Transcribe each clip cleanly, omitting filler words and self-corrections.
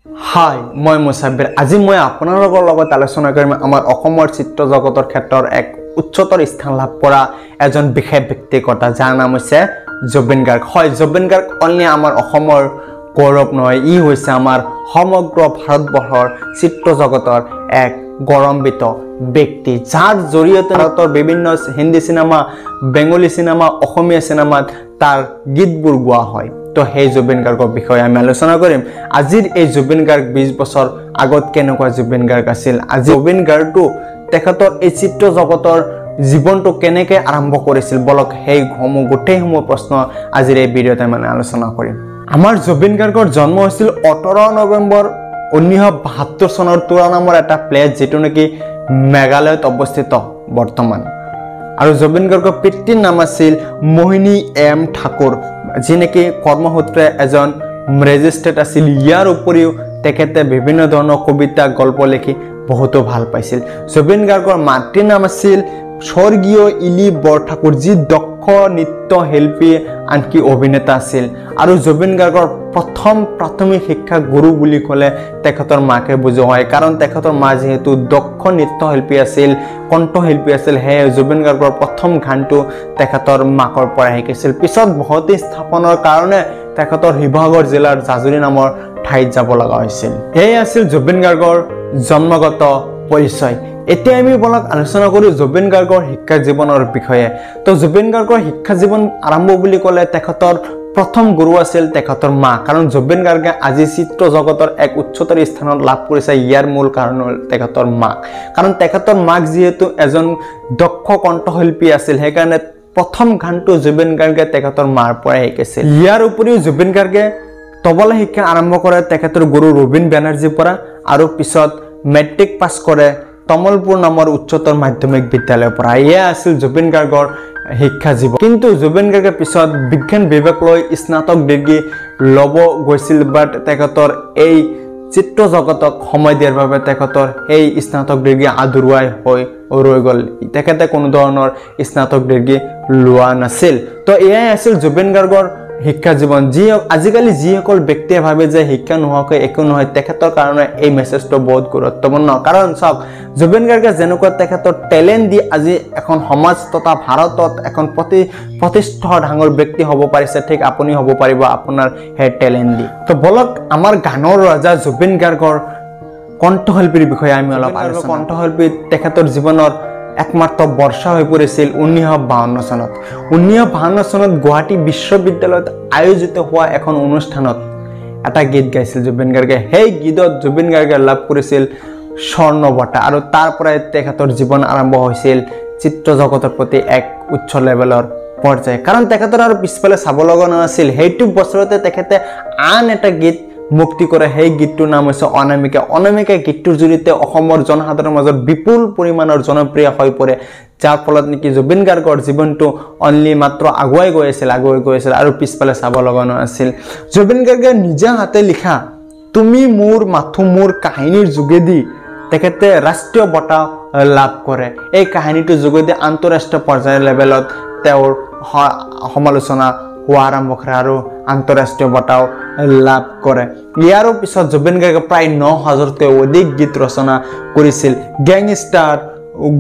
হাই, মই মুছাব্বিৰ। আজি মই আপোনালোকৰ লগত আলোচনা কৰিম আমাৰ অসমৰ চিত্ৰ জগতৰ ক্ষেত্ৰৰ এক উচ্চতৰ স্থান লাভ কৰা এজন বিশেষ ব্যক্তিৰ কথা, যাৰ নাম হৈছে জুবিন গাৰ্গ। হয়, জুবিন গাৰ্গ অনলি আমাৰ অসমৰ গৌৰৱ নহয়, ই হৈছে আমাৰ সমগ্ৰ ভাৰতবৰ্ষৰ চিত্ৰ জগতৰ এক গৌৰৱান্বিত ব্যক্তি, যাৰ জৰিয়তে ভাৰতৰ বিভিন্ন হিন্দী চিনেমা, বেংগলী চিনেমা, অসমীয়া চিনেমাত তাৰ গীতবোৰ গোৱা হয়। তো সেই জুবিন গাৰ্গৰ বিষয়ে আমি আলোচনা কৰিম। আজিৰ এই জুবিন গাৰ্গ 20 বছৰ আগত কেনেকুৱা জুবিন গাৰ্গ আছিল, আজি জুবিন গাৰ্গটো তেখেতৰ এই চিত্ৰ জগতৰ জীৱনটো কেনেকৈ আৰম্ভ কৰিছিল, বলক সেইসমূহ গোটেইসমূহ প্ৰশ্ন আজিৰ এই ভিডিঅ'তে মানে আলোচনা কৰিম। আমাৰ জুবিন গাৰ্গৰ জন্ম হৈছিল 18 নৱেম্বৰ 1972 চনৰ তুৰা নামৰ এটা প্লেচ, যিটো নেকি মেঘালয়ত অৱস্থিত বৰ্তমান। আৰু জুবিন গাৰ্গৰ পিতৃৰ নাম আছিল মোহিনী এম ঠাকুৰ, যি নেকি কৰ্মসূত্ৰে এজন ৰেজিষ্ট্ৰেট আছিল। ইয়াৰ উপৰিও তেখেতে বিভিন্ন ধৰণৰ কবিতা, গল্প লিখি বহুতো ভাল পাইছিল। জুবিন গাৰ্গৰ মাতৃৰ নাম আছিল স্বৰ্গীয় ইলি বৰঠাকুৰ, যি দক্ষ নৃত্যশিল্পী আনকি অভিনেতা আছিল। আৰু জুবিন গাৰ্গৰ প্ৰথম প্ৰাথমিক শিক্ষা গুৰু বুলি ক'লে তেখেতৰ মাকে বুজোৱা হয়, কাৰণ তেখেতৰ মা যিহেতু দক্ষ নৃত্যশিল্পী আছিল, কণ্ঠশিল্পী আছিল, সেয়ে জুবিন গাৰ্গৰ প্ৰথম গানটো তেখেতৰ মাকৰ পৰা শিকিছিল। পিছত বসতি স্থাপনৰ কাৰণে তেখেতৰ শিৱসাগৰ জিলাৰ জাজৰি নামৰ ঠাইত যাব লগা হৈছিল। এয়ে আছিল জুবিন গাৰ্গৰ জন্মগত পৰিচয়। এতিয়া আমি বলক আলোচনা কৰোঁ জুবিন গাৰ্গৰ শিক্ষা জীৱনৰ বিষয়ে। তো জুবিন গাৰ্গৰ শিক্ষা জীৱন আৰম্ভ বুলি ক'লে তেখেতৰ প্ৰথম গুৰু আছিল তেখেতৰ মা, কাৰণ জুবিন গাৰ্গে আজি চিত্ৰ জগতৰ এক উচ্চতৰ স্থানত লাভ কৰিছে, ইয়াৰ মূল কাৰণ হ'ল তেখেতৰ মাক। কাৰণ তেখেতৰ মাক যিহেতু এজন দক্ষ কণ্ঠশিল্পী আছিল, সেইকাৰণে প্ৰথম গানটো জুবিন গাৰ্গে তেখেতৰ মাৰ পৰাই শিকিছিল। ইয়াৰ উপৰিও জুবিন গাৰ্গে তবলা শিক্ষা আৰম্ভ কৰে তেখেতৰ গুৰু ৰবীন বেনাৰ্জীৰ পৰা, আৰু পিছত মেট্ৰিক পাছ কৰে তমলপুৰ নামৰ উচ্চতৰ মাধ্যমিক বিদ্যালয়ৰ পৰা। এয়া আছিল জুবিন গাৰ্গৰ শিক্ষা জীৱন। কিন্তু জুবিন গাৰ্গে পিছত বিজ্ঞান বিভাগ লৈ স্নাতক ডিগ্ৰী ল'ব গৈছিল, বাট তেখেতৰ এই চিত্ৰ জগতক সময় দিয়াৰ বাবে তেখেতৰ সেই স্নাতক ডিগ্ৰী আধৰুৱাই হৈ ৰৈ গ'ল। তেখেতে কোনো ধৰণৰ স্নাতক ডিগ্ৰী লোৱা নাছিল। তো এয়াই আছিল জুবিন গাৰ্গৰ শিক্ষা জীৱন। যি আজিকালি যিসকল ব্যক্তিয়ে ভাবে যে শিক্ষা নোহোৱাকৈ একো নহয়, তেখেতৰ কাৰণে এই মেছেজটো বহুত গুৰুত্বপূৰ্ণ। কাৰণ চাওক, জুবিন গাৰ্গে যেনেকুৱা তেখেতৰ টেলেণ্ট দি আজি এখন সমাজ তথা ভাৰতত এখন প্ৰতিষ্ঠ ডাঙৰ ব্যক্তি হ'ব পাৰিছে, ঠিক আপুনি হ'ব পাৰিব আপোনাৰ সেই টেলেণ্ট দি। তো বলক আমাৰ গানৰ ৰজা জুবিন গাৰ্গৰ কণ্ঠশিল্পীৰ বিষয়ে আমি অলপ আলোচনা। কণ্ঠশিল্পী তেখেতৰ জীৱনৰ একমাত্ৰ বৰ্ষা হৈ পৰিছিল 1952 চনত। 1952 চনত গুৱাহাটী বিশ্ববিদ্যালয়ত আয়োজিত হোৱা এখন অনুষ্ঠানত এটা গীত গাইছিল জুবিন গাৰ্গে। সেই গীতত জুবিন গাৰ্গে লাভ কৰিছিল স্বৰ্ণ বঁটা, আৰু তাৰ পৰাই তেখেতৰ জীৱন আৰম্ভ হৈছিল চিত্ৰ জগতৰ প্ৰতি এক উচ্চ লেভেলৰ পৰ্যায়। কাৰণ তেখেতৰ আৰু পিছফালে চাব লগা নাছিল। সেইটো বছৰতে তেখেতে আন এটা গীত মুক্তি কৰে, সেই গীতটোৰ নাম হৈছে অনামিকা। অনামিকা গীতটোৰ জৰিয়তে অসমৰ জনসাধাৰণৰ মাজত বিপুল পৰিমাণৰ জনপ্ৰিয় হৈ পৰে, যাৰ ফলত নেকি জুবিন গাৰ্গৰ জীৱনটো অনলি মাত্ৰ আগুৱাই গৈ আছিল, আগুৱাই গৈ আছিল আৰু পিছফালে চাব লগা নাছিল। জুবিন গাৰ্গে নিজা হাতে লিখা তুমি মোৰ মাথো মোৰ কাহিনীৰ যোগেদি তেখেতে ৰাষ্ট্ৰীয় বঁটা লাভ কৰে। এই কাহিনীটোৰ যোগেদি আন্তঃৰাষ্ট্ৰীয় পৰ্যায়ৰ লেভেলত তেওঁৰ সমালোচনা হোৱা আৰম্ভ কৰে আৰু আন্তঃৰাষ্ট্ৰীয় বঁটাও লাভ কৰে। ইয়াৰো পিছত জুবিন গাৰ্গে প্ৰায় 9000তকৈ অধিক গীত ৰচনা কৰিছিল। Gangster,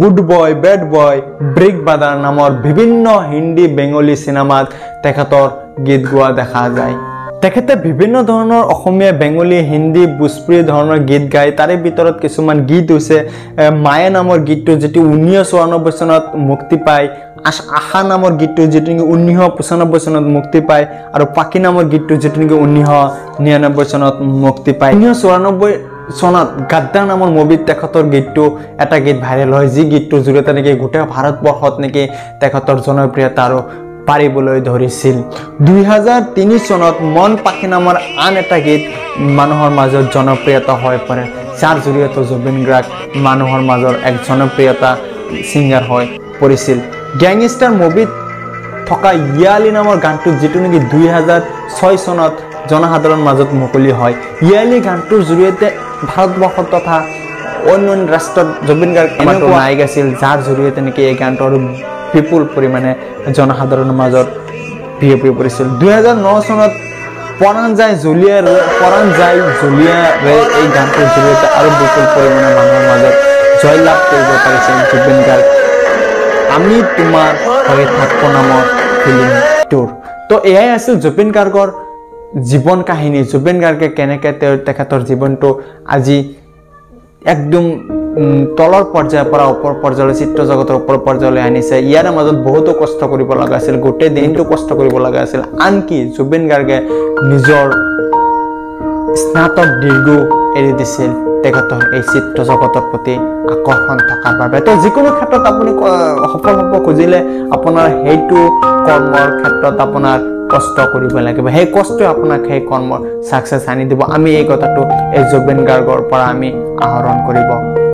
good boy, bad boy, brick brother নামৰ বিভিন্ন হিন্দী, বেংগলী চিনেমাত তেখেতৰ গীত গোৱা দেখা যায়। তেখেতে বিভিন্ন ধৰণৰ অসমীয়া, বেংগলী, হিন্দী, ভোজপুৰী ধৰণৰ গীত গায়। তাৰে ভিতৰত কিছুমান গীত হৈছে মায়া নামৰ গীতটো, যিটো 1994 চনত মুক্তি পায়, আশা নামৰ গীতটো যিটো নেকি 1995 চনত মুক্তি পায়, আৰু পাখি নামৰ গীতটো যিটো নেকি 1999 চনত মুক্তি পায়। 1994 চনত গাদ্দাৰ নামৰ মুভিত তেখেতৰ গীতটো এটা গীত ভাইৰেল হয়, যি গীতটোৰ জৰিয়তে নেকি গোটেই ভাৰতবৰ্ষত নেকি তেখেতৰ জনপ্ৰিয়তা আৰু পাৰিবলৈ ধৰিছিল। 2003 চনত মন পাখি নামৰ আন এটা গীত মানুহৰ মাজত জনপ্ৰিয়তা হৈ পৰে, যাৰ জৰিয়তে জুবিন গাৰ্গ মানুহৰ মাজৰ এক জনপ্ৰিয়তা ছিংগাৰ হৈ পৰিছিল। গেংষ্টাৰ মুভিত থকা ইয়ালি নামৰ গানটো, যিটো নেকি 2006 চনত জনসাধাৰণৰ মাজত মুকলি হয়, ইয়ালি গানটোৰ জৰিয়তে ভাৰতবৰ্ষ তথা অন্য ৰাষ্ট্ৰত জুবিন গাৰ্গ এনেকুৱা নায়ক আছিল, যাৰ জৰিয়তে নেকি এই গানটো আৰু বিপুল পৰিমাণে জনসাধাৰণৰ মাজত বিয়পি পৰিছিল। 2009 চনত পৰাণ যায় জ্বলিয়া, পৰাণ যায় জ্বলিয়া ৰে এই গানটোৰ জৰিয়তে আৰু বিপুল পৰিমাণে মানুহৰ মাজত জয়লাভ কৰিব পাৰিছে জুবিন গাৰ্গ আমি তোমাৰ হৈ থাকো নামৰ ফিল্মটোৰ। তো এয়াই আছিল জুবিন গাৰ্গৰ জীৱন কাহিনী। জুবিন গাৰ্গে কেনেকৈ তেওঁ তেখেতৰ জীৱনটো আজি একদম তলৰ পৰ্যায়ৰ পৰা ওপৰ পৰ্যায়লৈ, চিত্ৰ জগতৰ ওপৰ পৰ্যায়লৈ আনিছে। ইয়াৰ মাজত বহুতো কষ্ট কৰিব লগা আছিল, গোটেই দিনটো কষ্ট কৰিব লগা আছিল। আনকি জুবিন গাৰ্গে নিজৰ স্নাতক ডিগ্ৰীও এৰি দিছিল তেখেতৰ এই চিত্ৰ জগতৰ প্ৰতি আকৰ্ষণ থকাৰ বাবে। তো যিকোনো ক্ষেত্ৰত আপুনি সফল হ'ব খুজিলে আপোনাৰ সেইটো কৰ্মৰ ক্ষেত্ৰত আপোনাৰ কষ্ট কৰিব লাগিব, সেই কষ্টই আপোনাক সেই কৰ্মৰ ছাকচেছ আনি দিব। আমি এই কথাটো এই জুবিন গাৰ্গৰ পৰা আমি আহৰণ কৰিব